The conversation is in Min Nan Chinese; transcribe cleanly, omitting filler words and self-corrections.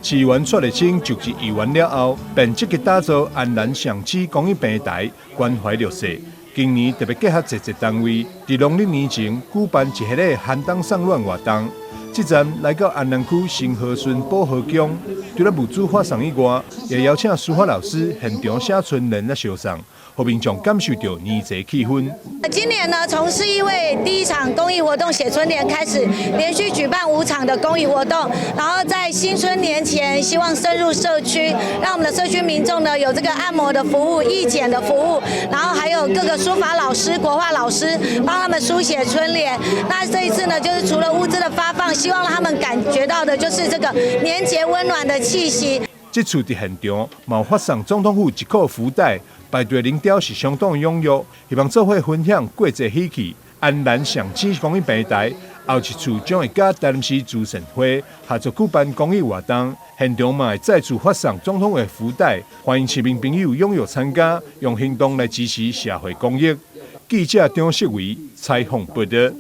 市議員蔡麗清就職議員了後，便積極打造安瀾上市公益平台，關懷弱勢。今年特別結合濟濟單位，佇農曆年前舉辦一系列寒冬送暖活動。這站來到安南區新和順保和宮，除了物資發送以外，也邀請書法老師現場寫春聯來相送，予民眾感受著年節氣氛。今年呢，從市議會第一場公益活動寫春聯開始，連續舉辦五場的公益活動，然後在新春年前，希望深入社區，讓我們的社區民眾呢有這個按摩的服務、義剪的服務，然後還有各個書法老師、國畫老師幫他們書寫春聯。那這一次呢，就是除了物資的發放，希望讓他們感覺到的就是這個年節溫暖的氣息。這次佇現場，嘛發送總統府一個福袋，排隊龍頭是相當踴躍，希望做伙分享過節喜氣。安瀾上市公益平台，後一次將會佮台南市慈善會合作舉辦公益活動，現場嘛會再次發送總統的福袋，歡迎市民朋友踴躍參加，用行動來支持社會公益。記者張世維採訪報導。